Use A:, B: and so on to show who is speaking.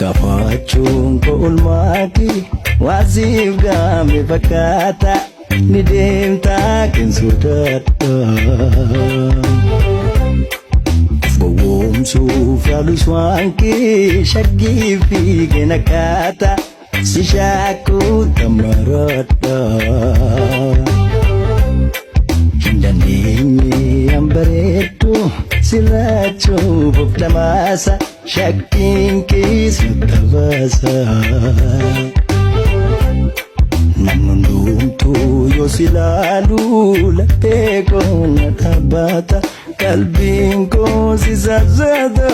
A: Gaafachuun koo ulmaati waan siif gaame fakkaata ni deemtaa kin sodaadha. Of gowwoomsuuf yaalus waan kee shaggii fiigeen akkaata si shaakuu tamaradha. Hin dandeenye an bareeddu sirrachuuf of dhamaasa shakkiin kees natti baasa. Namni hundumtuu yoo si ilaalu laphee koo na dhaabbata qalbiin koo si sassata.